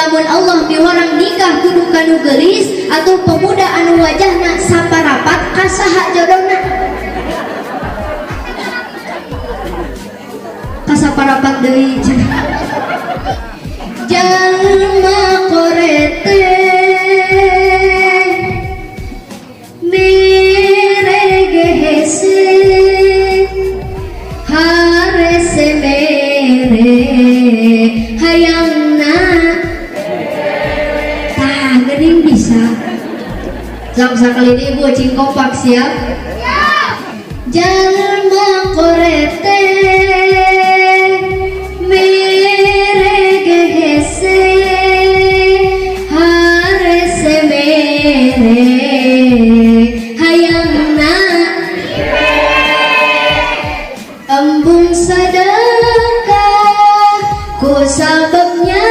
Lamun Allah miwarang nikah kudu kanu geulis atau pemuda anu wajahna saparapat kasaha jodohna? Kasaparapat deui cenah. Jalma korete mere gehese harese mere hayangna tah geuning bisa. Sok sakali deui ibu cing kompak siap? Jalma korete mere gehese harese mere hayangna embung sedekah ku sababnya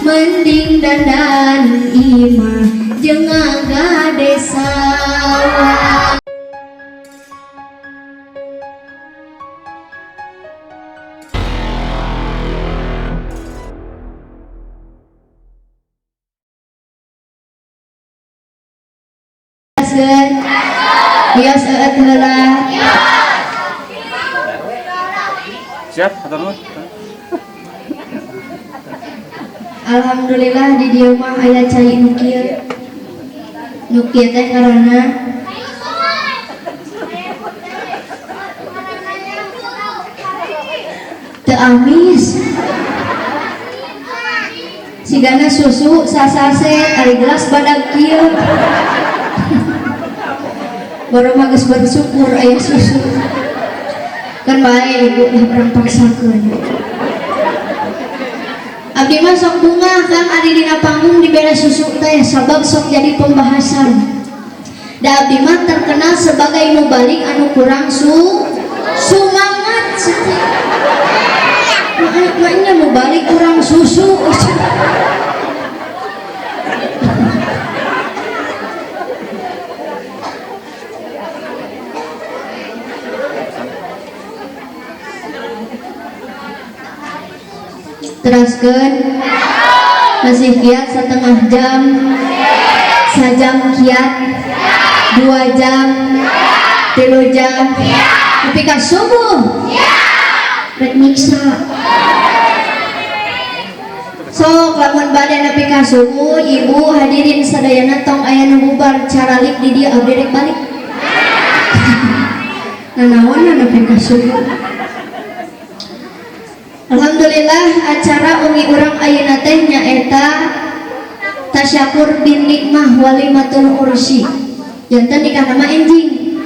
mending dandan imah jeung ngagade sawah. Bios eueut heula. Siap, hatur nuhun. Alhamdulillah di dieu mah aya cai nu kieu. Nu kieu teh ngaranna teu amis. Sigana susu sasaset ari gelas badag kieu. Baru mah geus bersyukur aya susu. Kan bae ibu lah urang paksakeun. Abdi mah sok bunga kan ari dina panggung dibere susu teh sabab sok jadi pembahasan. Da abdi mah terkenal sebagai mubalig anu kurang sumangat. Makanya mubalig kurang susu. Teraskeun masih kiat setengah jam, sajam kiat, 2 jam, 3 jam, tapi ka subuh rek nyiksa. Sok lamun bade nepi ka subuh ibu hadirin sadayana tong aya nu bubar caralik di dieu abdi rek balik. Nanaonan nepi ka subuh. Alhamdulillah acara umi urang ayeuna teh nyaeta tasyakur bin nikmah walimatul ursi. Janten nikah nama enjing.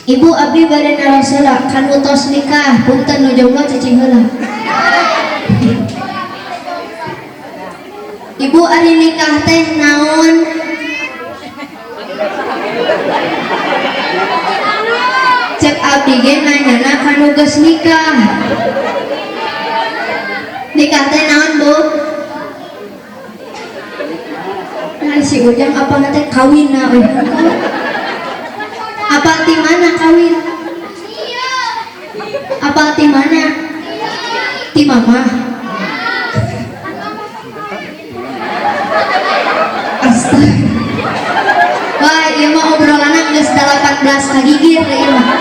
Ibu abdi bade naros heula kanu tos nikah punten nu jomblo cicing heula. Ibu ari nikah teh naon? Cek abdi ge nanyana kanu geus nikah. Nikah teh naon, Bu? Nah, si Ujang apa teh kawinna we. Apa ti mana kawin? Apa ti mana? Ti mama. Astaga. Wah, ieu mah obrolanna geus 18 kagigir ieu mah.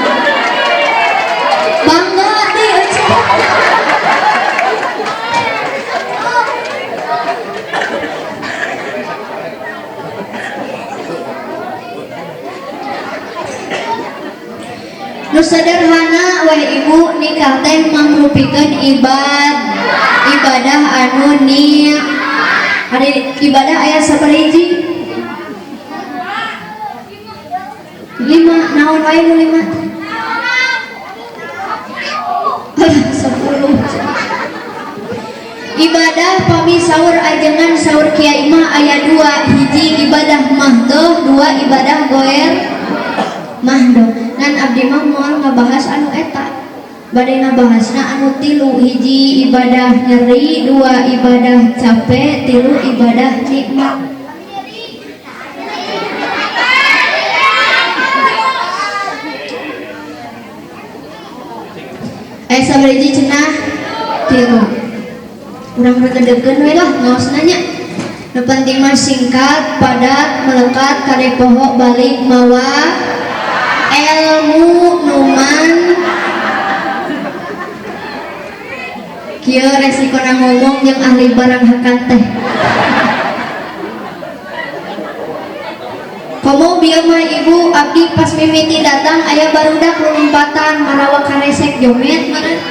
Bangga deui euy. Nu sederhana weh ibu nikah teh mangrupikeun ibadah anu ni hari ibadah aya sabaraha hiji? 5. Naon wae nu 5 teh? 10. Ibadah pami sahur ajengan sahur kiai mah aya 2, hiji ibadah mahdoh, 2 ibadah goer mahdoh. Ngan abdi mah moal ngabahas anu eta. Bade ngabahasna anu 3, hiji ibadah nyeri, 2 ibadah capek, 3 ibadah nikmat. Sabaraha hiji cenah? 3. Urang regedekeun we lah ngaosna nya. Nu penting mah singkat, padat, melekat, karek poho balik mawa ilmu numan. Kieu resikona ngomong jeung ahli barang hakan teh. Komo bieu mah ibu abdi pas mimiti datang aya barudak lompatan marawa karesek jomet meureun.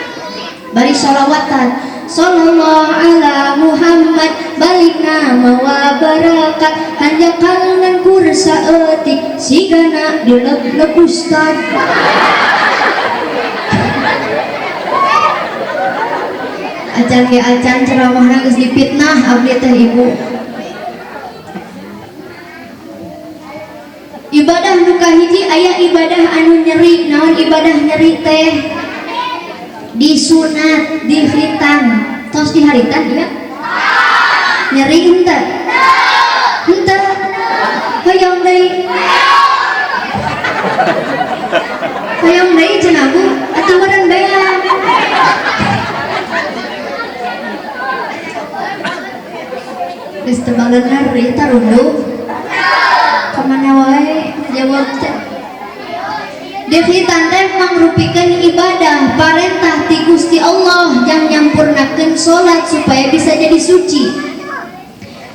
Bari sholawatan. Sallallahu ala Muhammad balikna mawa barakat hanjakal ngan kursa eutik sigana dilep-lep ustad. Acan ge acan ceramahna geus dipitnah abdi teh ibu. Ibadah nu kahiji aya ibadah anu nyeri. Naon ibadah nyeri teh? Disunat, dikhitan. Tos diharitan ieu? Nyeri henteu? Henteu. Hoyong deui. Hoyong deui cenah Bu, atuh meureun beak. Geus teu balener ieu teh runduh. Kamana wae jawab teh. Dikhitan teh mangrupikeun ibadah parentah ti Gusti Allah jang nyampurnakeun salat supaya bisa jadi suci.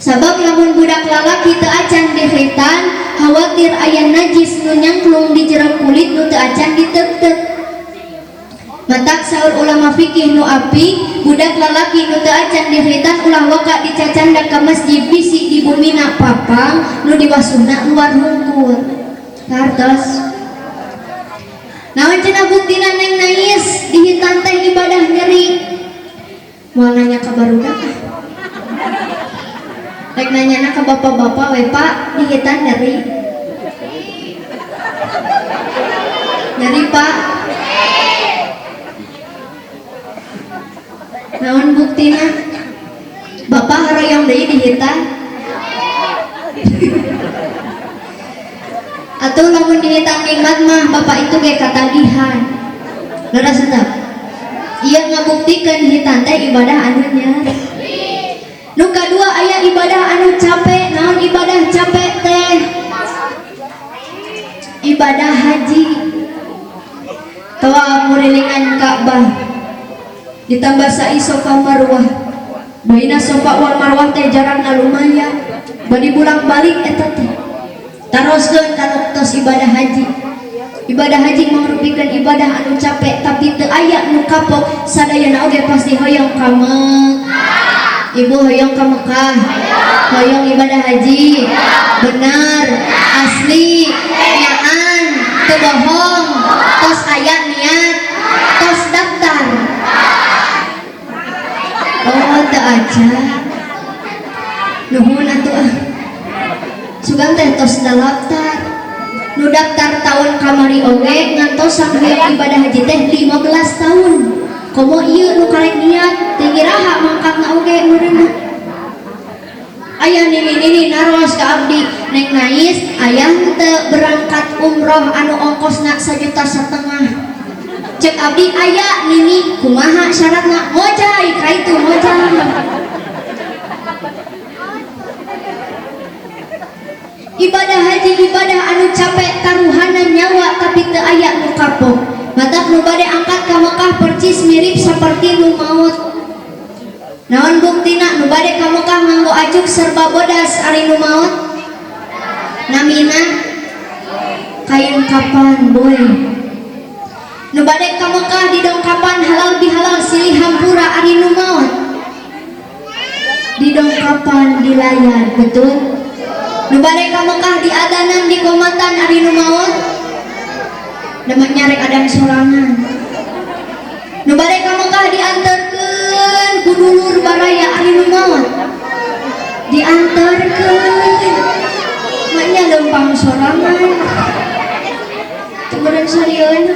Sabab lamun budak lalaki teu acan dikhitan, khawatir aya najis nu nyangklung di jero kulit nu teu acan diteuteup. Matak saur ulama fikih nu apik, budak lalaki nu teu acan dikhitan ulah waka dicacandak ka masjid bisi di bumina papang nu diwasuhna luar hungkul. Kartos. Naon cenah buktina Neng Nais dihitan teh ibadah nyeri. Moal nanya ka barudak ah. Rek nanyana ka bapak-bapak we Pak, dihitan nyeri. Nyeri Pak. Naon buktina? Bapak haroyong deui dihitan. Atau lamun dihitan nikmat mah bapak itu ge katagihan. Leres teu? Ieu ngabuktikeun hitan teh ibadah anu nyeri. Nu kadua aya ibadah anu capek. Naon ibadah capek teh? Ibadah haji. Tawaf murilingan Ka'bah. Ditambah sa'i Sofa Marwah. Baina Sofa wal Marwah teh jarakna lumayan. Bari bolak-balik eta teh. Taroskeun kana tos ibadah haji. Ibadah haji mangrupikeun ibadah anu capek tapi teu aya nu kapok sadayana oge pasti hoyong ka Mekah. Ibu hoyong ka Mekah. Hoyong ibadah haji. Benar, asli, nyaan, teu bohong, tos aya niat, tos daftar. Oh, teu acan. Nuhun atuh ah. Sugan teh tos daftar. Nu daftar tahun kamari oge ngantosan hoyong ibadah haji teh 15 tahun. Komo ieu nu karek niat teh iraha mangkatna oge meureunna. Aya nini-nini naros ka abdi Neng Nais aya henteu berangkat umroh anu ongkosna 1,5 juta. Cek abdi aya nini kumaha syaratna ngojay ka itu ngojay. Ibadah haji ibadah anu capek taruhana nyawa tapi teu aya nu kapok. Matak nu bade angkat ka Mekah percis mirip saperti nu maot. Naon buktina nu bade ka Mekah nganggo acuk serba bodas ari nu maot? Namina kain kapan boy. Nu bade ka Mekah didongkapan halal bihalal silih hampura ari nu maot. Didongkapan dilayan betul. Nu bade ka Mekah diadanan dikomatan ari nu maot. Demak nyarek adan sorangan. Nu bade ka Mekah dianterkeun ku dulur baraya ari nu maot. Dianterkeun. Maknya lempang sorangan. Teu meureun sarieun.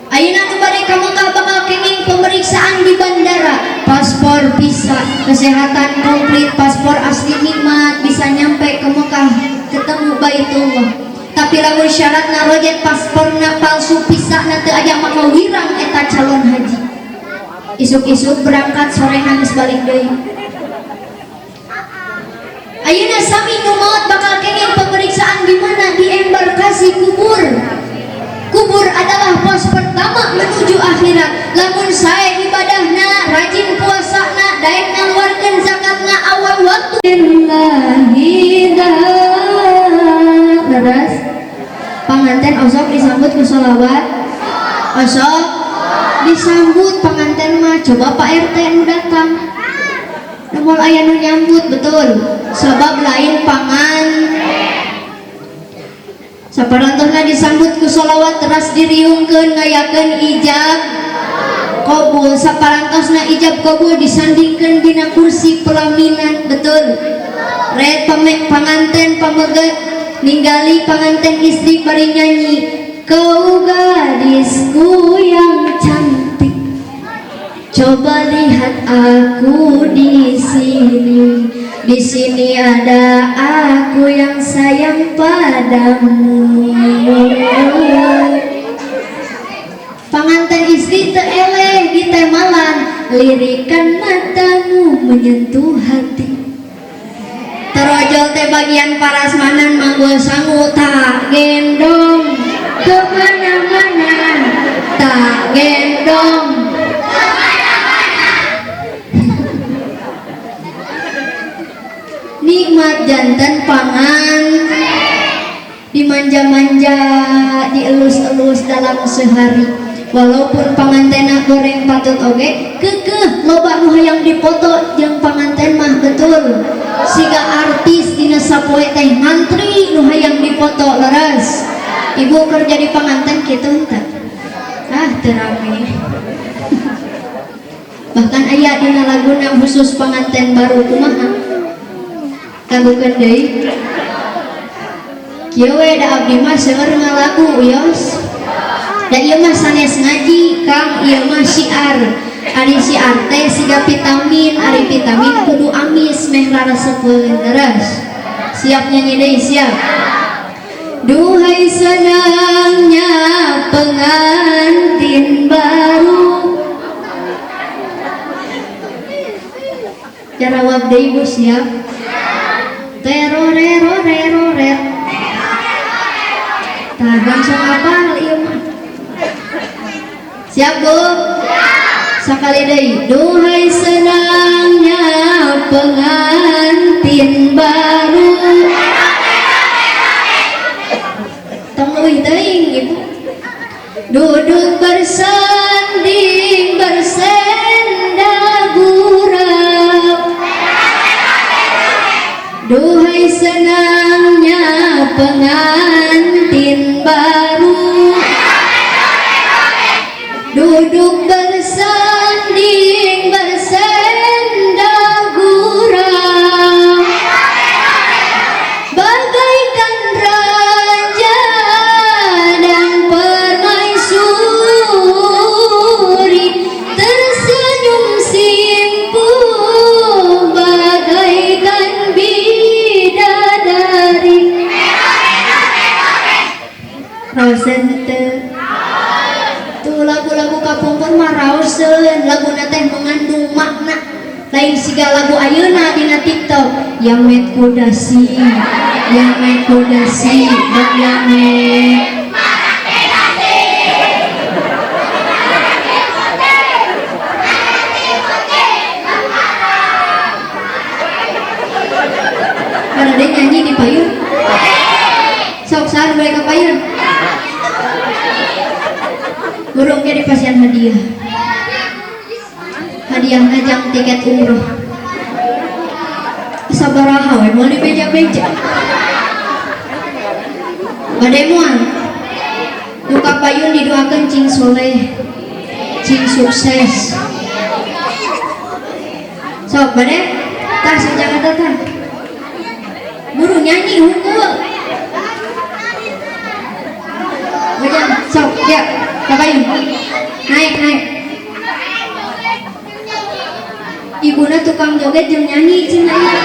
Ayeuna nu bade ka Mekah bakal kenging pemeriksaan di bandara. Paspor bisa, kesehatan komplit, paspor asli nikmat, bisa nyampe ke Mekah ketemu Baitullah. Tapi lamun syaratna rojet pasporna palsu pisahna teu aya maka wirang eta calon haji. Isuk-isuk berangkat, sore nangis balik deui. Ayeuna sami nu maot bakal kenging pemeriksaan di mana? Di embarkasi kubur. Kubur adalah pos pertama menuju akhirat. Lamun sae ibadahna, rajin puasana, daek ngaluarkeun zakatna awal waktu. Lillahi. Leres, panganten osok disambut ku sholawat, osok disambut panganten mah. Coba Pak RT nu datang, moal aya nu nyambut, betul? Sabab lain pangan. Saparantosna disambut ku sholawat, teras diriungkeun, ngayakeun ijab kabul. Saparantosna ijab kabul, disandingkeun dina kursi pelaminan, betul? Red pamek panganten pameget ninggali panganten istri bari nyanyi, "Kau gadisku yang cantik, coba lihat aku di sini. Di sini ada aku yang sayang padamu." Panganten istri teu eleh ditemalan, "Lirikan matamu menyentuh hati." Terojol teh bagian parasmanan manggul sangu, "Tak gendong kemana-mana, tak gendong." Nikmat janten pangan dimanja-manja, dielus-elus dalam sehari. Walaupun pangantena goreng patut oge kekeh, loba nu hayang dipoto jeung panganten mah, betul? Siga artis dina sapoe teh ngantri nu hayang dipoto. Leres, ibu kerja di panganten kitu henteu? Ah, teu rame. Bahkan aya dina laguna khusus panganten baru. Kumaha? Lagukeun deui kieu we, da abdi mah seueur ngalagu wios. Da ieu mah sanes ngaji, Kang, ieu mah syiar. Ari syiar teh siga vitamin, ari vitamin kudu amis meh rarasepeun. Leres? Siap nyanyi deui? Siap? Duhai senangnya pengantin baru. Jarawab deui, Bu, siap? Terorerorerore. Tah, langsung apal ieu mah. Siap, Bu? Sekali deui. Duhai senangnya pengantin baru. Tong leuwih teuing, Ibu. Duduk bersanding bersenda gurau. Duhai senangnya pengantin baru, duduk bersanding bersenda gurau, bagaikan raja dan permaisuri, tersenyum simpul bagaikan bidadari. Raoseun teu? Tuh, lagu-lagu kapungkur mah raoseun, laguna teh mengandung makna, lain siga lagu ayeuna dina TikTok, "Yamet kudasi, yamet kudasi, bang yamet." Ada deh nyanyi di payun. Sok, sar mereka payun. Burungnya di pasian hadiah. Hadiah ngajang tiket umroh. Sabaraha we moal dibeja-beja. Bade moal? Nu ka payun didoakeun cing soleh, cing sukses. Sok, bade? Tah, sing Jakarta tah. Buru nyanyi hungkul. Bajang, sok, ya, ka payun. Naik, naik. Ibuna tukang joget jeung nyanyi cenah ieu.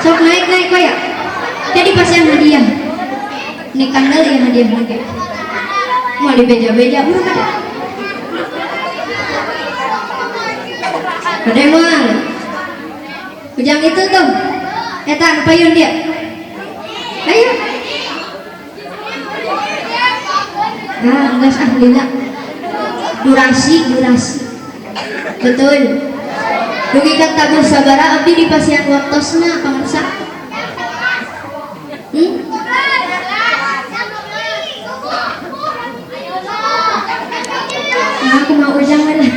Sok, naik, naik kaya. Jadi pasian hadiah. Ini kandel ya hadiah lagi. Mau dibeja-beja buru kada. Bade moal. Ujang itu tuh. Eta anu payun dia. Ayo. Ah, geus ah lila. Durasi, durasi. Betul. Dugi ka tabuh sabara abdi di pasihan waktosna pangarsa. Nah, aku mau ujang lah.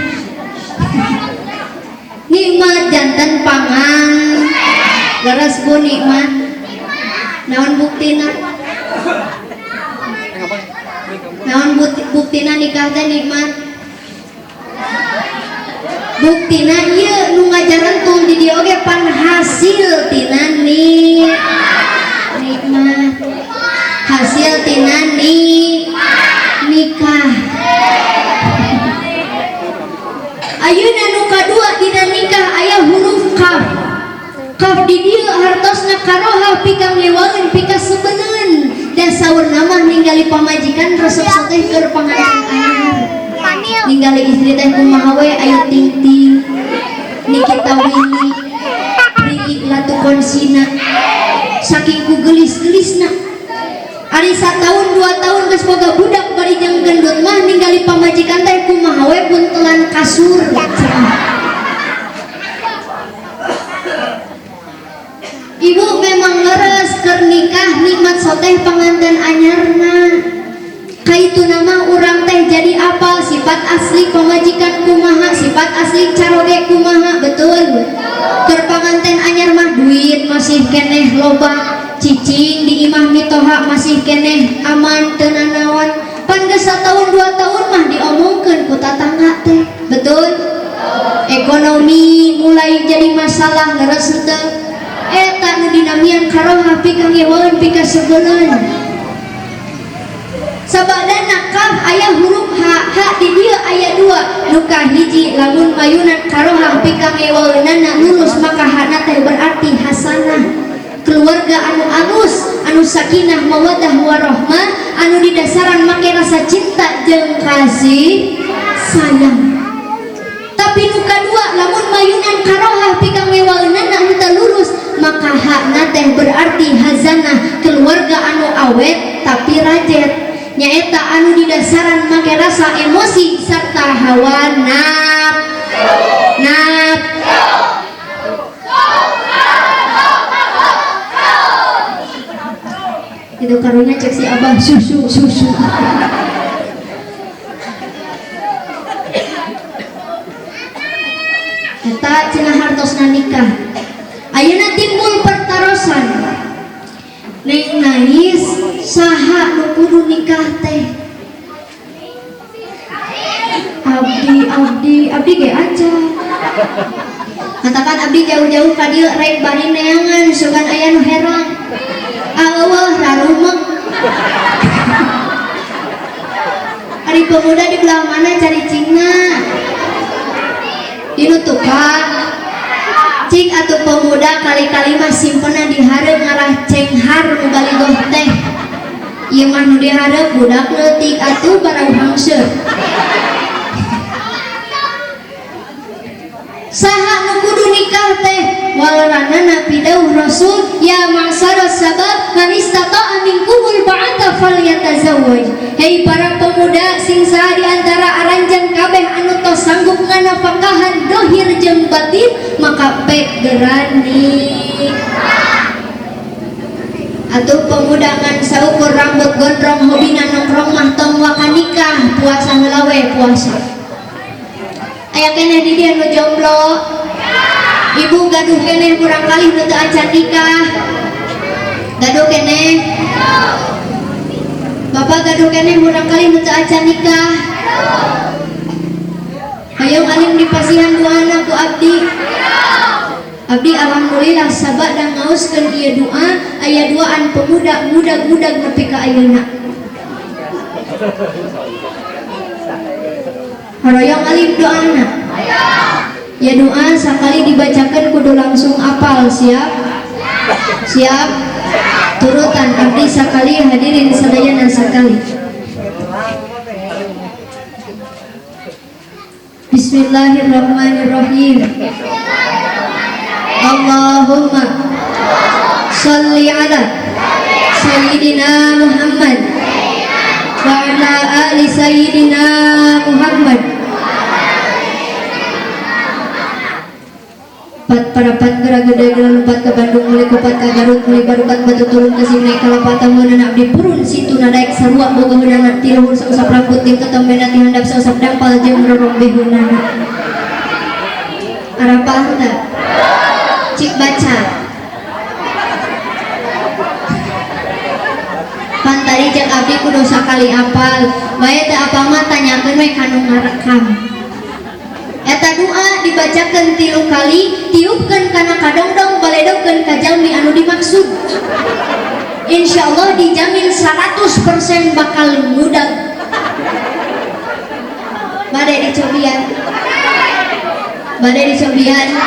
Nikmat janten pangan. Leres bu nikmat. Naon buktina? Naon buktina nikah teh nikmat? Buktina ieu nu ngajaran tul di dieu oge pan hasil tina nikmat. Hasil tina nikah. Ayeuna nu kadua dina nikah aya huruf kaf. Kaf di dieu hartosna karoha pika ngewangeun pika sebeuneun. Da saurna mah ningali pamajikan resep teh keur panganten anyar. Ningali istri teh kumaha we Ayu Ting Ting, Nikita Willy, Prilly Latuconsina. Saking ku geulis-geulisna. Ari satahun 2 tahun geus boga budak bari jeung gendut mah ningali pamajikan teh kumaha we buntelan kasur. Ibu memang leres keur nikah nikmat soteh panganten anyarna. Kaitu nama urang teh jadi apal sifat asli pamajikan kumaha, sifat asli caroge kumaha, betul. Keur panganten anyar mah duit masih keneh loba, cicing di imah mitoha masih keneh aman teu nanaon. Pan geus satahun 2 tahun mah diomongkeun ku tatangga teh, betul. Ekonomi mulai jadi masalah leres henteu. Eta nu dinamian karoha pika ngewaeun pika sebeuleun. Sabadana kaf aya huruf H, H di dieu aya 2. Nu kahiji lamun mayunan karoha pika ngewaeunana lurus maka hana teh berarti hasanah. Keluarga anu alus, anu sakinah mawaddah warahmah, anu didasaran make rasa cinta jeung kasih sayang. Tapi nu kadua lamun mayunan karoha pika ngewaeunana henteu lurus maka hakna teh berarti hazanah, keluarga anu awet tapi rajet. Nyaeta anu didasaran make rasa emosi serta hawa naf. Itu karunya cek si abah susu susu. Eta cenah hartosna nikah. Ayeuna timbul pertarosan. Neng Nais saha nu kudu nikah teh? Abdi abdi abdi ge aja. Katakan abdi jauh-jauh ka dieu rek bari neangan sugan aya nu herang. Eueuh rarumeng. Ari pemuda di belah mana cari cingna? Dinu tukang. Cik atuh pemuda kali-kali mah simpenan di hareup ngarah cenghar nu baligoh teh. Ieu mah nu dihareup budak leutik atuh barang hangseur. Saha nu kudu nikah teh? Walaranana pidauh Rasul ya ma'sara sabab man istata'a minkumul ba'ata falyatazawwaj. Hei para pemuda sing saha di antara aranjeun kabeh anu tos sanggup nganafakahan dohir jeung batin maka pek gerani. Atuh pemuda ngan saukur rambut gondrong hobina nongkrong mah tong waka nikah puasa heula we puasa. Aya keneh di dieu nu jomblo. Ibu gaduh keneh murang kali nu teu acan nikah. Gaduh keneh. Bapak gaduh keneh murang kali nu teu acan nikah. Hayang alim dipasihan doana ku abdi. Abdi alhamdulillah sabada ngaoskeun ieu doa aya duaan pemuda muda-muda nepi ka ayeuna. Hoyong alim doana. Ya doa sakali dibacakan kudu langsung apal, siap? Siap? Turutan abdi sakali hadirin sadayana sakali. Bismillahirrahmanirrahim. Allahumma sholli ala Sayyidina Muhammad wa ala ali Sayyidina Muhammad. Pat parapat geura gede geura lompat ke Bandung, mulai kupat ka Garut, mulai barukat batu turun ke sini kalapata meunana abdi purun situ nadaek sarua boga heunana ti luhur sausap rambut jeung ketembena ti handap sausap dampal jeung rorombehunana. Arapal teu? Cik baca. Pan tadi jeung abdi kudu sakali apal, bae teu apal mah tanyakeun we ka nu ngarekam. Eta doa dibacakeun 3 kali, tiupkeun kana kadongdong, baledogkeun ka jalmi anu dimaksud. Insyaallah dijamin 100% bakal ngudag. Bade dicobian. Bade dicobian.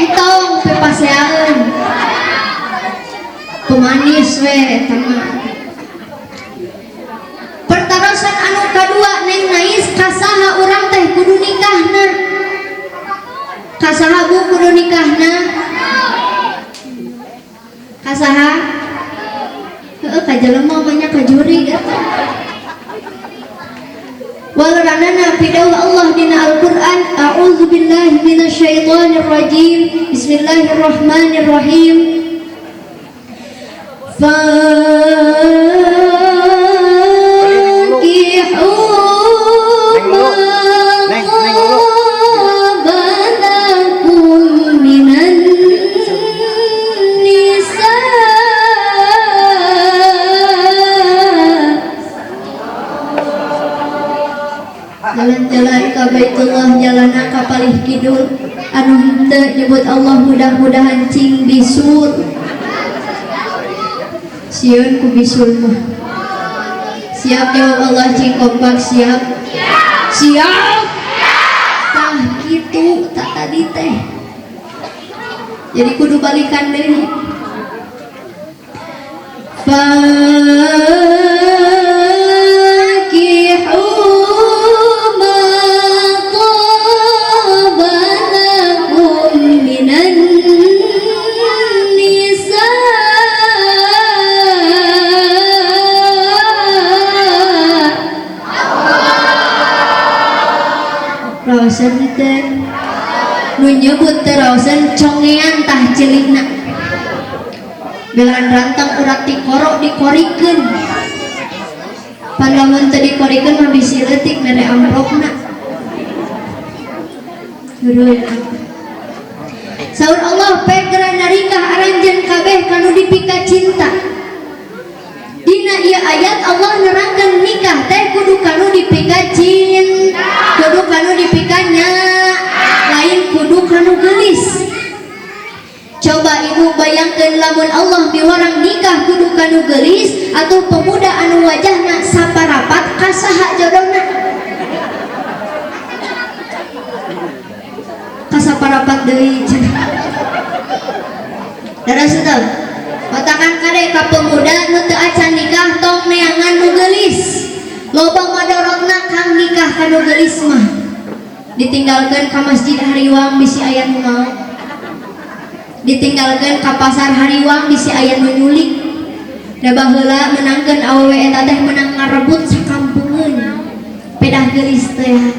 Entong pepasean. Pemanis we eta mah. Pertarosan anu kadua Neng Nais, kasaha urang teh kudu nikahna? Kasaha Bu kudu nikahna? Kasaha? Heeh, ka jelema mah nya ka juri eta. Walaranana pidawah Allah dina Al-Qur'an, a'udzubillahi minasyaitonir rajim. Bismillahirrahmanirrahim. Fankihu ma thaba lakum minan nisa. Jalan-jalan ka Baitullah, jalana ka palih kidul, anu henteu nyebut Allah mudah-mudahan cing bisul. Sieun ku bisul mah. Siap jawab Allah cing kompak siap. Siap. Tah kitu tak tadi teh. Jadi kudu balikan deui. Fankihu ma thaba lakum minan nisa. Raosan teh nu nyebut teh raosan congean tah celikna. Belan rantang urat tikoro dikorikeun. Pan lamun teu dikorikeun mah bisi leutik mere amplopna. Heureuy. Saur Allah pegra narikah aranjeun kabeh kanu dipika cinta. Dina ieu ayat Allah nerangkeun nikah teh kudu kanu dipika cinta, kudu kanu dipikanya, lain kudu kanu geulis. Coba ibu bayangkeun lamun Allah miwarang nikah kudu kanu geulis atau pemuda anu wajahna saparapat kasaha jodohna? Kasaparapat deui cenah. Daras teu? Otakan kade ka pemuda nu teu acan nikah tong neangan nu geulis. Loba madorotna kang nikah ka nu geulis mah. Ditinggalkeun ka masjid hariwang bisi aya nu mau. Ditinggalkeun ka pasar hariwang bisi aya nu nyulik. Da baheula meunangkeun awewe eta teh meunang ngarebut sakampungeun. Pedah geulis teh.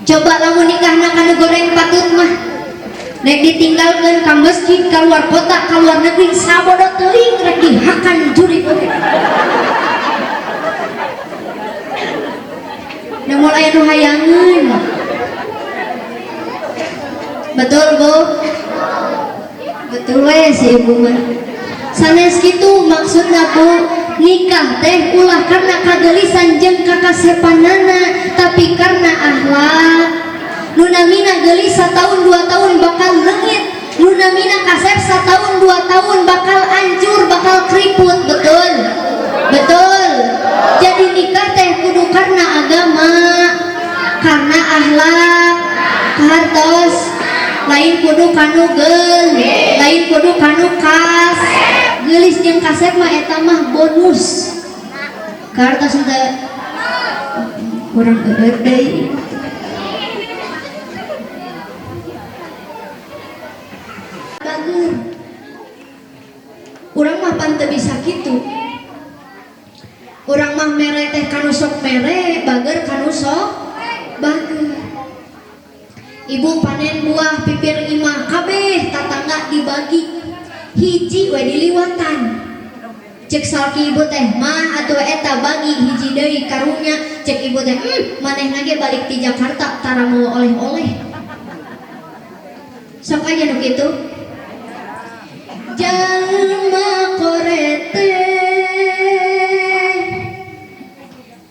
Coba lamun nikahna ka nu goreng patut mah. Rek ditinggalkeun ka masjid, ka luar kota, ka luar negeri, sabodo teuing rek dihakan jurig oge. Da moal aya nu hayangeun. Betul, Bu? Betul we si ibu mah. Sanes kitu maksudna Bu, nikah teh ulah karena kagelisan jeung kakasepanana, tapi karena akhlak. Nu namina geulis satahun 2 tahun bakal leungit, nu namina kasep satahun 2 tahun bakal hancur, bakal keriput, betul? Betul. Jadi nikah teh kudu karena agama, karena akhlak, kahartos, lain kudu kanu geul, lain kudu kanu kas. Geulis jeung kasep mah eta mah bonus. Kahartos teh kurang eueuh deui. teh kanu sok mere, bager kanu sok bager. Ibu panen buah pipir imah kabeh tatangga dibagi, hiji we diliwatan. Cek salaki ibu teh, mah atuh eta bagi hiji deui karunya. Cek ibu teh, manehna ge balik ti Jakarta tara mau oleh-oleh. Sok aja nu kitu. Jalma korete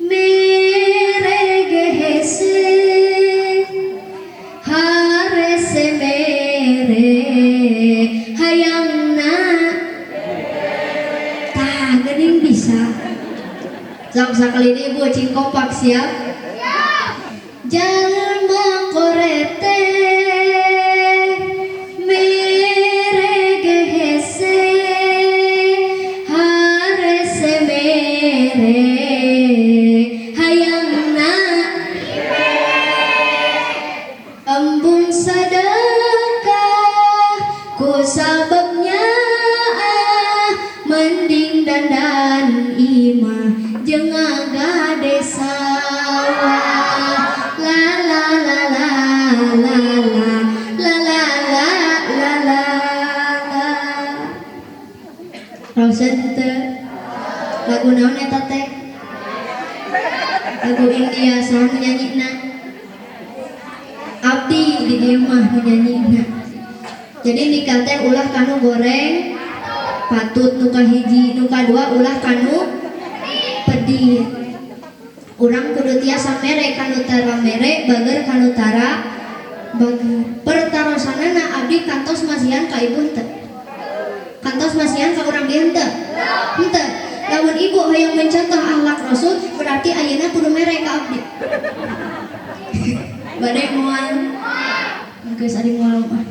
mere ge hese harese mere hayangna. Tah geuning bisa. Sok sakali deui ibu cing kompak, siap? Jalma korete mere ge hese harese mere hayangna. Embung sedekah ku sababnya mending dandan imah jeung ngagade sawah. La la la la la la la la la la la la. Raoseun teu? Lagu naon eta teh? Lagu India. Saha nu nyanyina? Abdi di dieu mah nu nyanyina. Jadi nikah teh ulah kanu goreng patut, nu kahiji, nu kadua ulah kanu pedit. Urang kudu tiasa mere kanu tara mere, bager kanu tara bager. Pertarosanana abdi kantos masihan ka ibu henteu? Kantos masihan ka urang dieu henteu? Henteu. Lamun ibu hayang mencontoh akhlak Rasul, berarti ayeuna kudu mere ka abdi. Bade moal? Geus ari moal mah.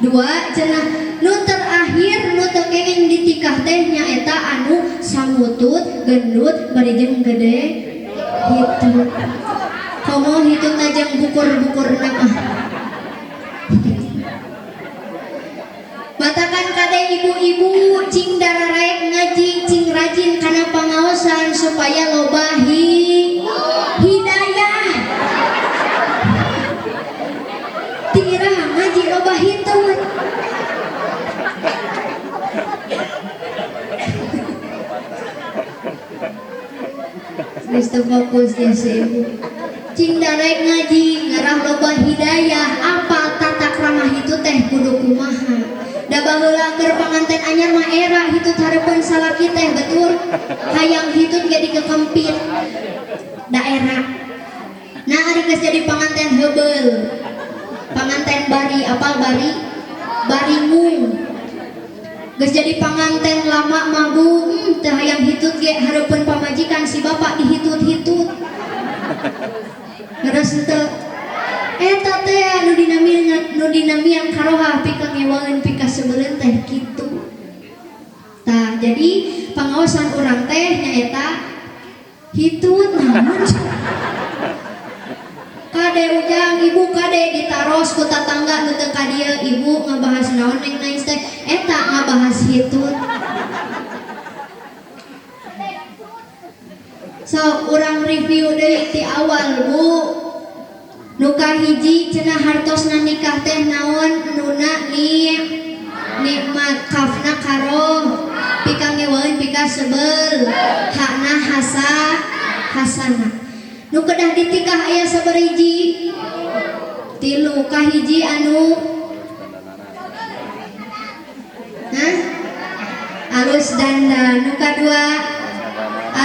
Dua cenah nu terakhir nu teu kenging ditikah teh nyaeta anu samutut, gendut, bari jeung gede hitut. Komo hitutna jeung bukur-bukurna mah. Matakan kade ibu-ibu cing dararaek ngaji, cing rajin kana pangaosan supaya loba hidayah. Tira ngaji loba hitut. Geus teu fokus ya si ibu. Cing darek ngaji ngarah loba hidayah, apa tata krama hitut teh kudu kumaha. Da baheula keur panganten anyar mah era hitut hareupeun salaki teh betul. Hayang hitut jadi kekempit daerah. Nah ari geus jadi panganten heubeul. Panganten bari apal bari? Baringung. Geus jadi panganten lama mah bu, teu hayang hitut ge hareupeun pamajikan si bapak dihitut-hitut. Leres henteu? Eta teh anu dinamian, nu dinamian karohah pika ngewangeun pika sebeuleun teh kitu. Tah jadi pangaosan urang teh nyaeta hitut naon. Kade ujang ibu kade ditaros ku tatangga nu teu ka dieu ibu ngabahas naon neng nais teh eta ngabahas hitut. So urang review deui ti awal bu. Nu kahiji cenah hartosna nikah teh naon nuna nikmat kafna karoh pika ngewaeun pika sebel hakna hasana. Nu kedah ditikah aya sabariji? Tilu. Kahiji anu hah? Alus dandan. Nu kadua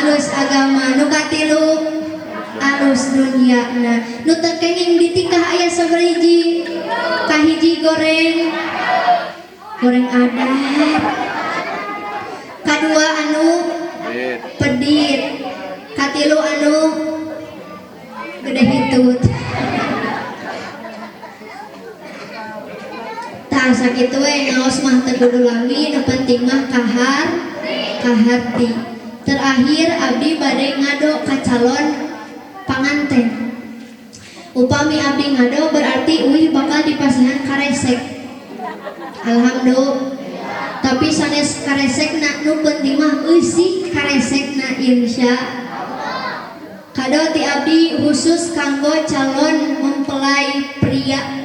alus agama. Nu katilu alus dunyana. Nu teu kenging ditikah aya sabariji? Kahiji goreng goreng adat. Kadua anu pedit. Katilu anu gede hitut. Tah sakitu we ngaos mah teu kudu lami, nu penting mah kaharti. Terakhir abdi bade ngado ka calon panganten. Upami abdi ngado berarti uih bakal dipasihan karesek. Alhamdulillah. Tapi sanes karesekna, nu penting mah eusi karesekna, insya. Kado ti abdi khusus kanggo calon mempelai pria,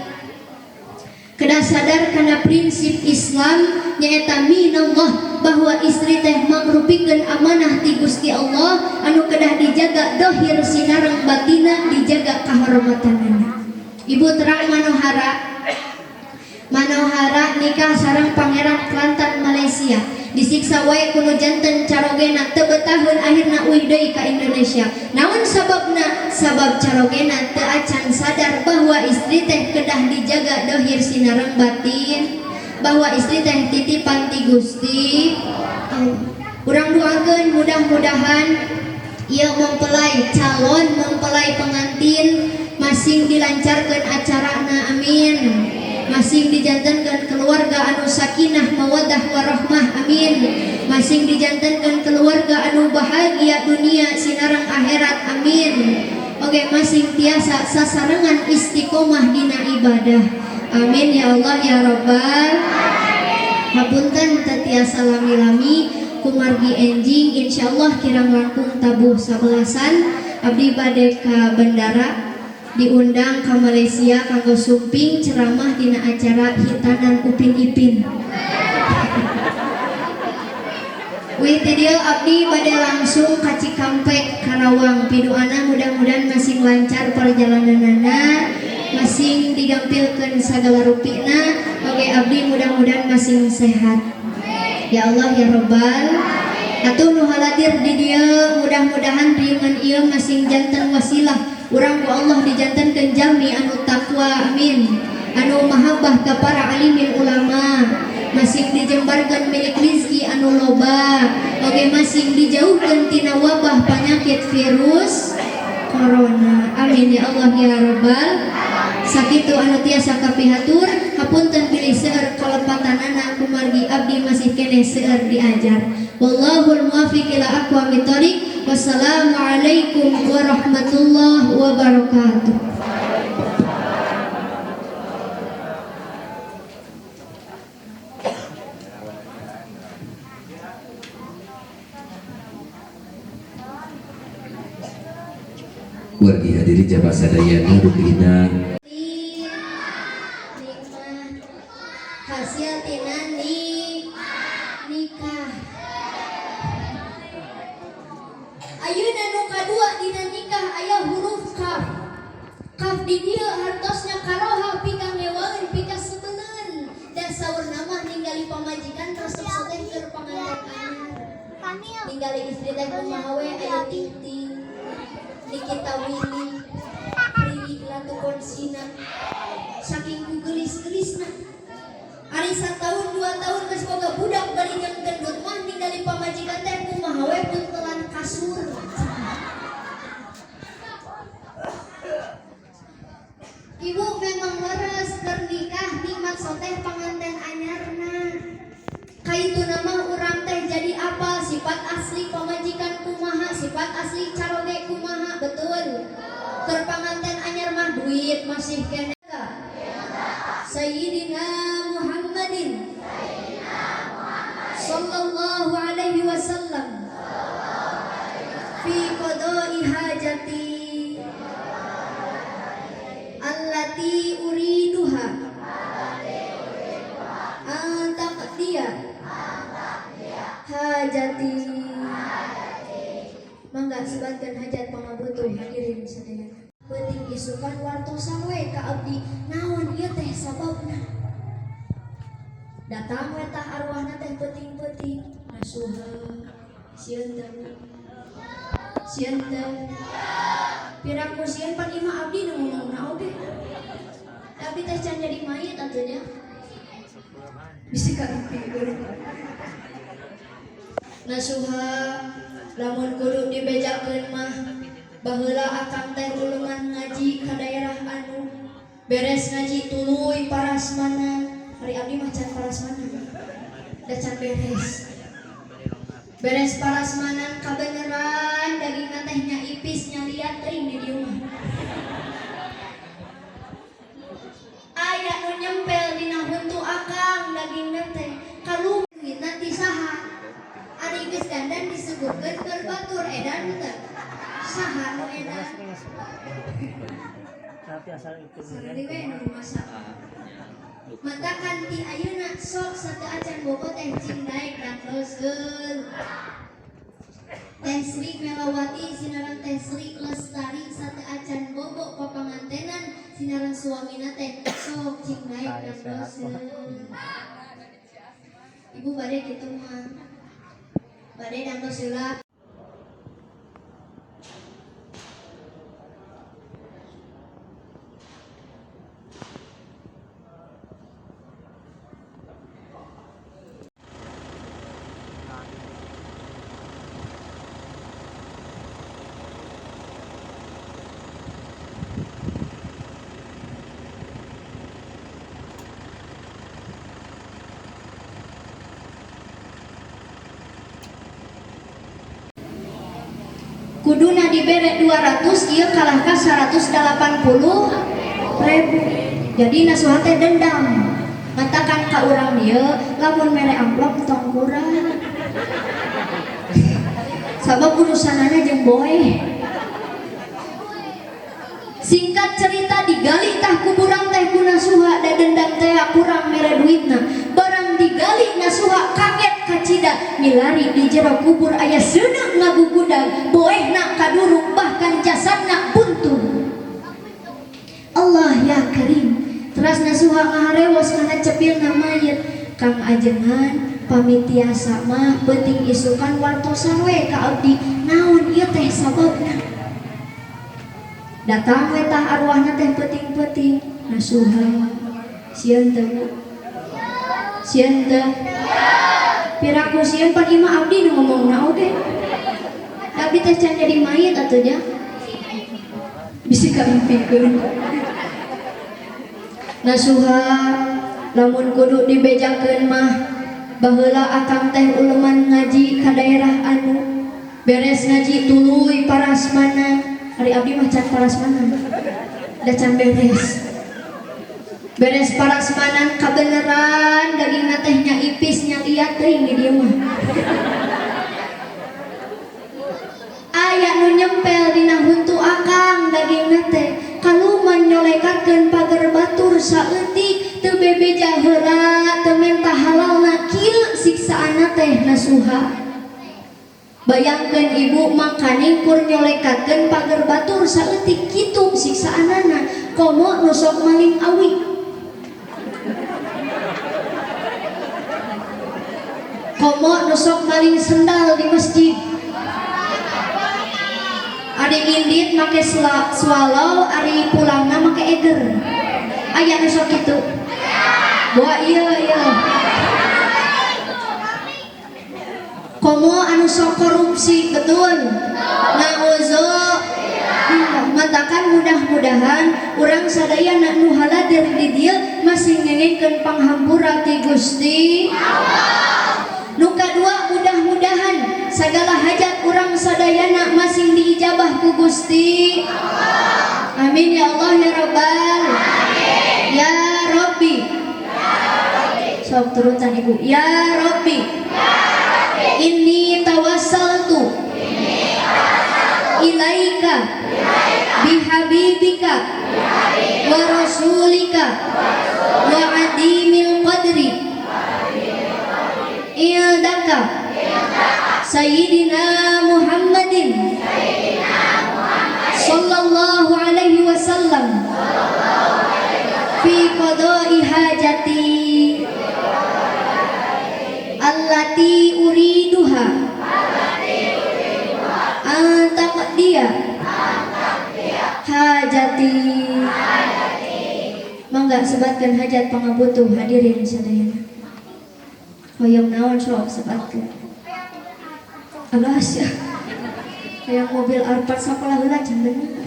kedah sadar karena prinsip Islam nyaeta minallah, bahwa istri teh mangrupikeun amanah ti Gusti Allah anu kedah dijaga dohir sinareng batina, dijaga kahormatanana. Ibu terang Manohara. Manohara nikah sareng Pangeran Kelantan, Malaysia, disiksa wae ku nu janten carogena, teu betaheun, akhirna uih deui ka Indonesia. Naon sababna? Sabab carogena teu acan sadar bahwa istri teh kedah dijaga dohir sinareng batin, bahwa istri teh titipan ti Gusti Allah. Urang doakeun mudah-mudahan ieu mempelai, calon mempelai pengantin masing dilancarkan acarana, amin. Masing dijantenkeun keluarga anu sakinah, mawaddah, warahmah, amin. Masing dijantenkeun keluarga anu bahagia dunia sinareng akhirat, amin. Oke, masing tiasa sasarengan istiqomah dina ibadah, amin ya Allah ya Rabbal. Hapunten teu tiasa lami-lami kumargi enjing insyaallah kirang langkung tabuh 11-an abdi bade ka bandara, diundang ke Malaysia kanggo sumping ceramah dina acara hitanan Upin Ipin. Wih, ti dieu abdi bade langsung ka Cikampek, Karawang. Piduana mudah-mudahan masing lancar perjalananana, masing digampilkeun sagala rupina. Oke, abdi mudah-mudahan masing sehat. Ya Allah ya Robbal. Atuh nu haladir di dieu, mudah-mudahan riungan ieu masing janten wasilah urang ku Allah dijantenkeun jalmi anu takwa, amin. Anu mahabbah ka para alimin ulama, masing dijembarkeun milik rizki anu loba. Oke, masing dijauhkeun tina wabah penyakit virus corona. Amin ya Allah ya Rabbal. Sakitu anu tiasa kapihatur, hapunten bilih seueur kalepatanana kumargi abdi masih keneh seueur diajar. Wallahul muwaffiq ila aqwamit thoriq. Wassalamualaikum warahmatullahi wabarakatuh. Wargi hadirin jamaah sadayana rukina. Nikmat hasil tina nikah. Ayeuna nu kadua, dina nikah aya huruf kaf. Kaf di dieu hartosna karoha, pikangewaeun, pikasebeleun, da saurna mah ningali pamajikan resep teh keur panganten anyar, ningali istri teh kumaha we, Ayu Ting Ting, Nikita Willy, Prilly Latuconsina, saking ku geulis-geulisna. Ari satahun 2 tahun geus boga budak bari jeung gendut mah, ningali pamajikan teh kumaha we, puntelan kasur. Ibu, memang leres, keur nikah nikmat soteh panganten anyarna. Kaitu nama urang teh jadi apal sifat asli pamajikan kumaha, sifat asli caroge kumaha, betul? Keur panganten anyar mah duit masih keneh. Sayyidina Muhammadin sallallahu alaihi wasallam fi qada'i hajati allati uriduha an taqdiya hajati. Mangga sebatkeun hajat pangabutuh hadirin sadaya. Penting isukan wartosan we ka abdi, naon ieu teh sababna. Datang we tah arwahna teh peuting-peuting. Nasuha, sieun teu? Sieun teu? Piraku sieun, pan imah abdi nu ngomongna oge. Tapi teh can jadi mayit atuh nya. Bisi kapiur. Nasuha, lamun kudu dibejakeun mah, baheula akang teh ulengan ngaji ka daerah anu, beres ngaji tuluy parasmanan. Ari abdi mah can parasmanan da can beres. Beres parasmanan, kabeneran dagingna teh nya ipis nya liat teuing. Di dieu mah aya nu nyempel dina huntu akang, dagingna teh kalung. Tapi asal itu Sareng we nu rumasa. Matakan ti ayeuna sok sateuacan bobo teh cing daek dangdoskeun. Teh Sri Melawati sinaran Teh Sri Lestari sateuacan bobo papangantenan sinaran suamina teh sok cing daek dangdoskeun. Ibu bade kitu mah. Bade dangdos heula. Kuduna dibere 200 ieu kalah ka 180.000. Jadi nasuha teh dendam. Matakan ka urang dieu lamun mere amplop tong kurang. Sabab urusanana jeung boe. Singkat cerita digali tah kuburan teh ku nasuha da dendam teh kurang mere duitna. Barang digali nasuha kaget kacida milari di jero kubur aya seuneu ngagugudag boehna kaduruk bahkan jasadna buntung. Allah ya Karim. Teras nasuha ngaharewos kana cepilna mayit. Kang ajengan pamit tiasa mah penting isukan wartosan we ka abdi. Naon ieu teh sababna? Datang we tah arwahna teh peuting-peuting nasuha. Sieun teu Bu? Sieun teu? Piraku sieun pan ieu mah abdi nu ngomongna oge. Abdi teh can jadi mayit atuh nya. Bisi kaimpikeun. Nasuha lamun kudu dibejakeun mah baheula akang teh uleman ngaji ka daerah anu beres ngaji tuluy parasmanan. Ari abdi mah can parasmanan. Da can beres. Beres parasmanan kabeneran dagingna teh nya ipis nya liat teuing di dieu mah. Aya nu nyempel dina huntu akang dagingna teh kaluman nyolekatkeun pager batur saeutik teu bebeja heula teu menta halalna kieu siksaanna teh nasuha. Bayangkeun ibu makaning kur nyolekatkeun pager batur saeutik kitu siksaanana komo nu sok maling awi. Komo nu sok maling sendal di masjid. Ari indit make swallow, ari pulangna make eger. Aya nu sok kitu. Boa ieu ieu. Komo anu sok korupsi, betul? Nauzubillah. Matakan mudah-mudahan urang sadayana nu haladir di dieu masih ngengengkeun panghampura ti Gusti Allah. Nu kadua mudah-mudahan sagala hajat urang sadayana masing diijabah ku Gusti Allah. Amin ya Allah ya Rabbal alamin. Ya Rabbi. Sok turutan ibu. Ya Rabbi. Inni tawassaltu ilaika bihabibika wa rasulika wa adimil qadri ildaka sayyidina Muhammadin sallallahu alaihi wasallam fi qada'i hajati allati uriduha an taqdiya hajati. Mangga sebatkeun hajat pangabutuh hadirin sadayana. Hoyong naon sok sebatkeun. Alas ya. Hayang mobil Alphard sakola heula can bener.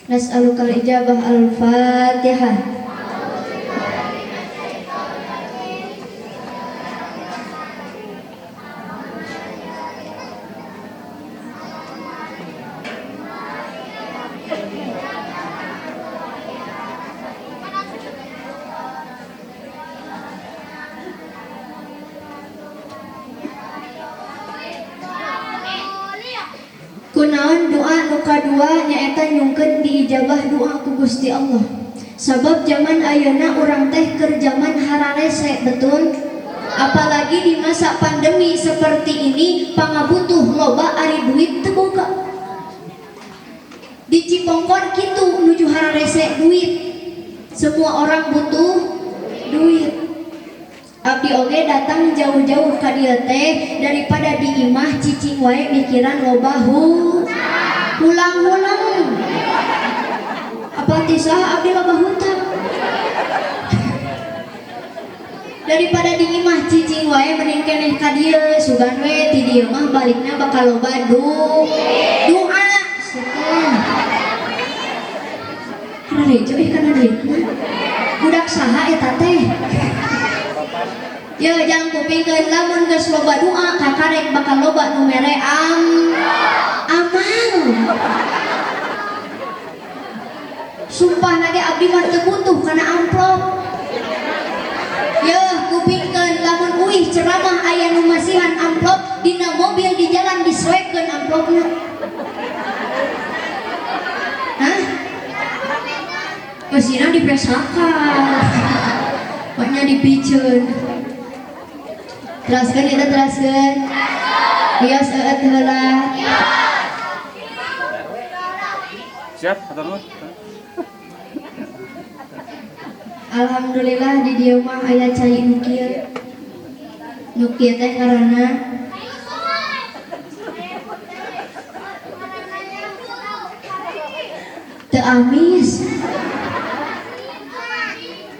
Nas'alukal ijabah. Al-Fatihah. doa nu kadua nyaeta nyungkeun diijabah doa ku Gusti Allah. Sabab zaman ayeuna urang teh keur zaman hararese, betul? Apalagi di masa pandemi seperti ini, pangabutuh loba ari duit teu boga. Di Cipongkor kitu nuju hararese duit. Semua orang butuh duit. Abdi oge datang jauh-jauh ka dieu teh daripada di imah cicing wae mikiran loba hulang-hulang. Apa ti saha abdi loba hutang? Daripada di imah cicing wae mending keneh ka dieu, sugan we ti dieu mah balikna bakal loba doa. Seteh. Rejo ih kana duitna. Budak saha eta teh? Ya jangan kupingkeun lamun geus loba doa kakarek bakal loba nu mere amal. Sumpah nage abdi mah teu butuh kana amplop. Yeuh kupingkeun lamun uih ceramah aya nu masihan amplop dina mobil di jalan disoekeun amplopna. Hah? Eusina dipesakan. Maknya dipiceun. Teraskeun eta teraskeun. Wios eueut heula. Siap, hatur nuhun. Alhamdulillah di dieu mah aya cai nu kieu. Nu kieu teh ngaranna teu amis.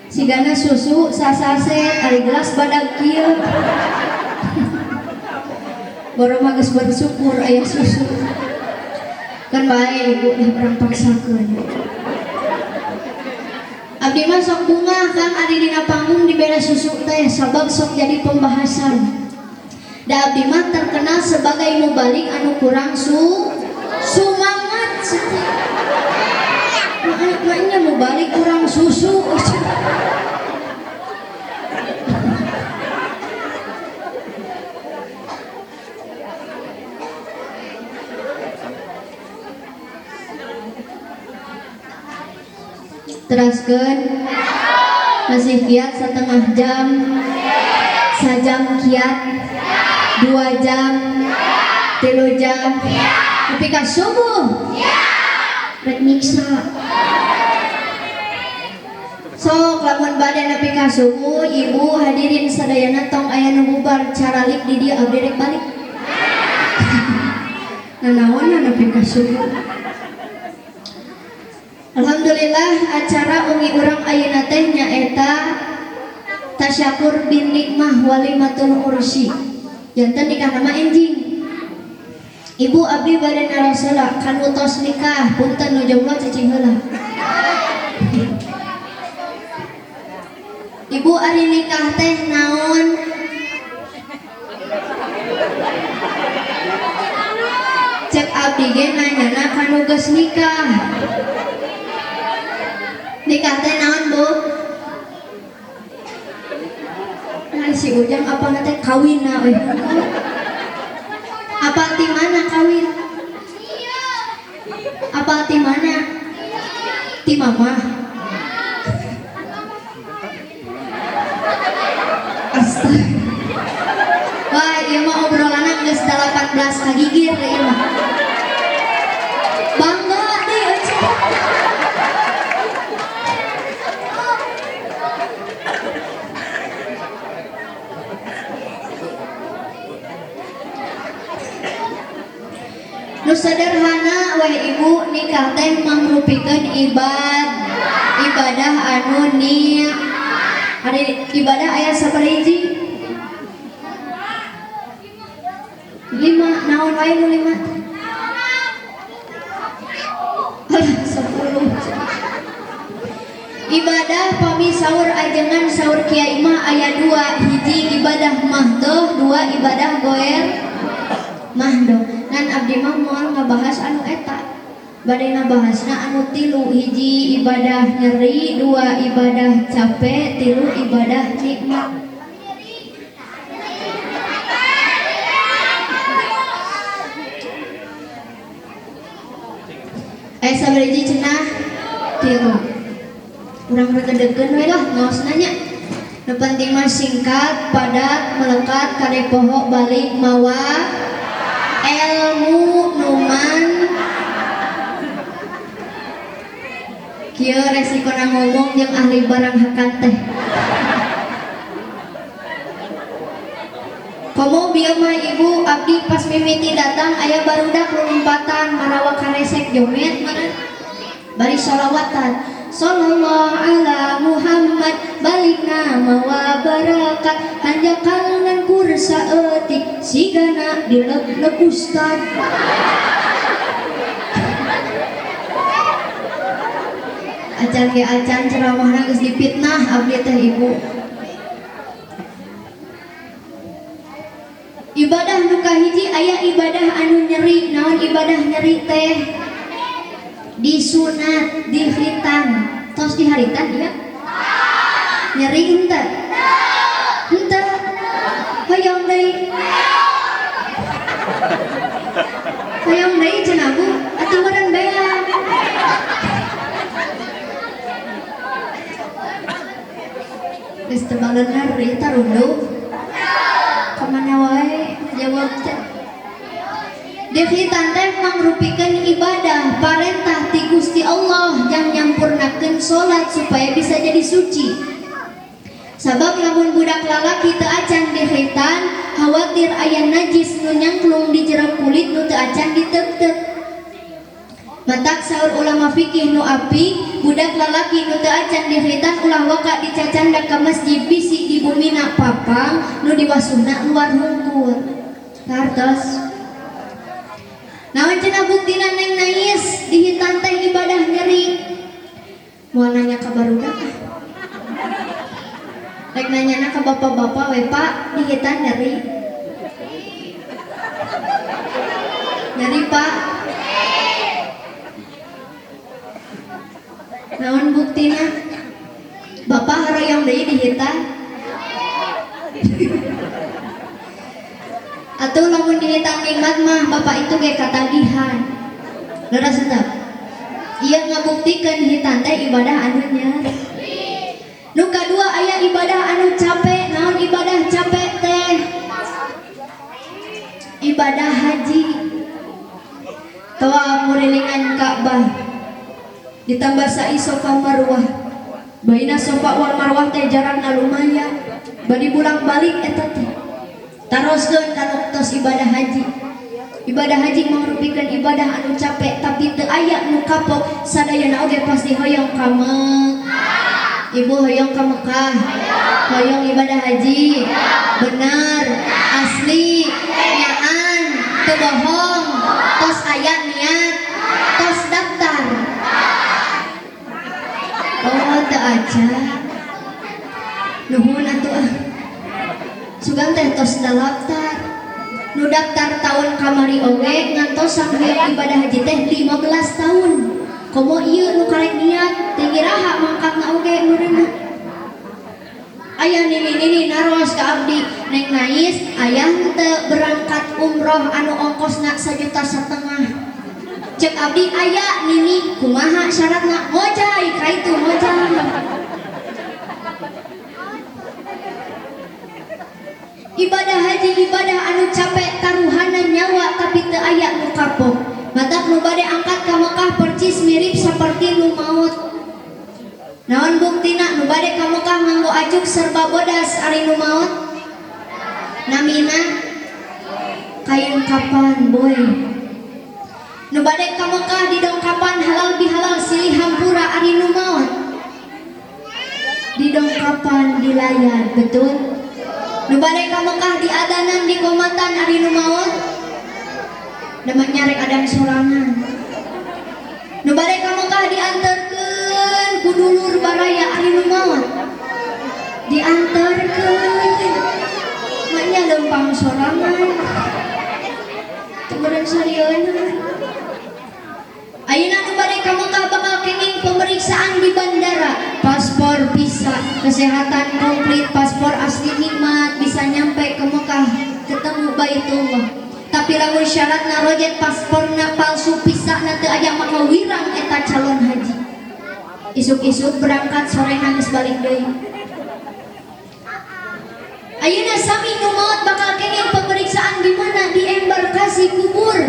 Sigana susu sasaset ari gelas badag kieu. Baru mah geus bersyukur aya susu. Kan bae ibu dah urang paksakeun. Abdi mah sok bungah kan ari dina panggung dibere susu teh sabab sok jadi pembahasan. Da abdi mah terkenal sebagai mubalig anu kurang sumangat. Makanya mubalig kurang susu. Teraskeun masih kiat setengah jam, sajam kiat, 2 jam, 3 jam, nepi ka subuh. Rek nyiksa. Sok lamun bade nepi ka subuh, ibu hadirin sadayana tong aya nu bubar caralik di dieu abdi rek balik. Nanaonan nepi ka subuh. Alhamdulillah acara umi urang ayeuna teh nyaeta tasyakur bin nikmah walimatul ursi. Janten nikah nama enjing. Ibu abdi bade naros heula kanu tos nikah punten nu jomblo cicing heula. Ibu ari nikah teh naon? Cek abdi ge nanyana kanu geus nikah. Nikah teh naon, Bu? Nah, si Ujang apa teh kawinna euy. Apa ti mana kawin? Apa ti mana? Ti mama. Astaga. Wah, ieu mah obrolanna geus 18 kagigir ieu mah. Bangga deui euy. Nu sederhana weh ibu nikah teh mangrupikeun ibadah anu nia. Ari ibadah aya sabaraha hiji? 5. Naon wae nu 5 teh? 10. Ibadah pami sahur ajengan sahur kiai mah aya 2, hiji ibadah mahdoh, 2 ibadah goer mahdoh. Ngan abdi mah moal ngabahas anu eta. Bade ngabahasna anu 3, hiji ibadah nyeri, 2 ibadah capek, 3 ibadah nikmat. Aya sabaraha hiji cenah? Tilu. Urang regedekeun we lah ngaosna nya. Nu penting mah singkat, padat, melekat, kade poho balik mawa ilmu numan. Kieu resikona ngomong jeung ahli barang hakan teh. Komo bieu mah ibu abdi pas mimiti datang aya barudak lulumpatan marawa karesek jomet meureun. Bari sholawatan. Sallallahu ala Muhammad balikna mawa barakat hanjakal ngan kursa eutik sigana dilep-lep ustad. Acan ge acan ceramahna geus dipitnah abdi teh ibu. Ibadah nu kahiji aya ibadah anu nyeri. Naon ibadah nyeri teh? Disunat, dikhitan. Tos diharitan ieu? Nyeri henteu? Henteu. Hoyong deui. Hoyong deui cenah Bu, atuh meureun beak. Geus teu balener ieu tarunduh. Kamana wae jawab teh. Dikhitan teh mangrupikeun ibadah parentah ti Gusti Allah jang nyampurnakeun salat supaya bisa jadi suci. Sabab lamun budak lalaki teu acan dikhitan, khawatir aya najis nu nyangklung di jero kulit nu teu acan diteuk-teuk. Matak saur ulama fikih nu apik, budak lalaki nu teu acan dikhitan ulah waka dicacandak ka masjid bisi di bumina papang nu diwasuhna luar hungkul. Kartos. Naon cenah buktina Neng Nais dihitan teh ibadah nyeri. Moal nanya ka barudak ah. Rek nanyana ka bapak-bapak we Pak, dihitan nyeri. Nyeri Pak. Naon buktina? Bapak haroyong deui dihitan. Atuh lamun dihitan nikmat mah bapak itu ge katagihan. Leres henteu? Ieu ngabuktikeun hitan teh ibadah anu nyeri. Nu kadua aya ibadah anu capek. Naon ibadah capek teh? Ibadah haji. Tawaf murilingan Ka'bah. Ditambah sa'i Sofa Marwah. Baina Sofa wal Marwah teh jarakna lumayan. Bari bolak-balik eta teh. Taroskeun kana tos ibadah haji. Ibadah haji mangrupikeun ibadah anu capek tapi teu aya nu kapok sadayana oge pasti hoyong ka Mekah. Ibu hoyong ka Mekah. Hoyong ibadah haji. Bener, asli, nyaan, teu bohong, tos aya niat, tos daftar. Oh, teu aja. Nuhun atuh ah. Sugan teh tos daftar. Nu daftar tahun kamari oge ngantosan hoyong ibadah haji teh 15 tahun. Komo ieu nu karek niat teh iraha mangkatna oge meureunna. Aya nini-nini naros ka abdi, Neng Nais aya henteu berangkat umroh anu ongkosna 1,5 juta. Cek abdi aya nini kumaha syaratna? Ngojay ka itu ngojay. Ibadah haji ibadah anu capek taruhana nyawa tapi teu aya nu kapok. Matak nu bade angkat ka Mekah percis mirip saperti nu maot. Naon buktina nu bade ka Mekah nganggo acuk serba bodas ari nu maot? Namina kain kapan boy. Nu bade ka Mekah didongkapan halal bihalal silih hampura ari nu maot. Didongkapan dilayan, betul? Nu bade ka Mekah diadanan dikomatan ari nu maot. Demak nyarek adan sorangan. Nu bade ka Mekah dianterkeun ku dulur baraya ari nu maot. Dianterkeun. Maknya lempang sorangan. Teu meureun sarieun. Ayeuna nu bade ka Mekah bakal kenging pemeriksaan di bandara. Paspor bisa, kesehatan komplit, paspor asli nikmat, bisa nyampe ke Mekah ketemu Baitullah. Tapi lamun syaratna rojet pasporna palsu pisan. Visa na teu aya, maka wirang eta calon haji. Isuk-isuk berangkat, sore geus balik deui. Ayeuna sami nu maot bakal kenging pemeriksaan di mana? Di embarkasi kubur.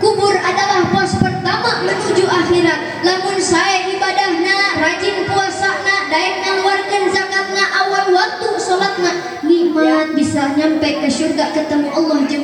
Kubur adalah pos pertama menuju akhirat. Lamun sae ibadahna, rajin puasana, daek ngaluarkeun zakatna, awal waktu salatna, nikmat bisa nyampe ke surga, ketemu Allah jeung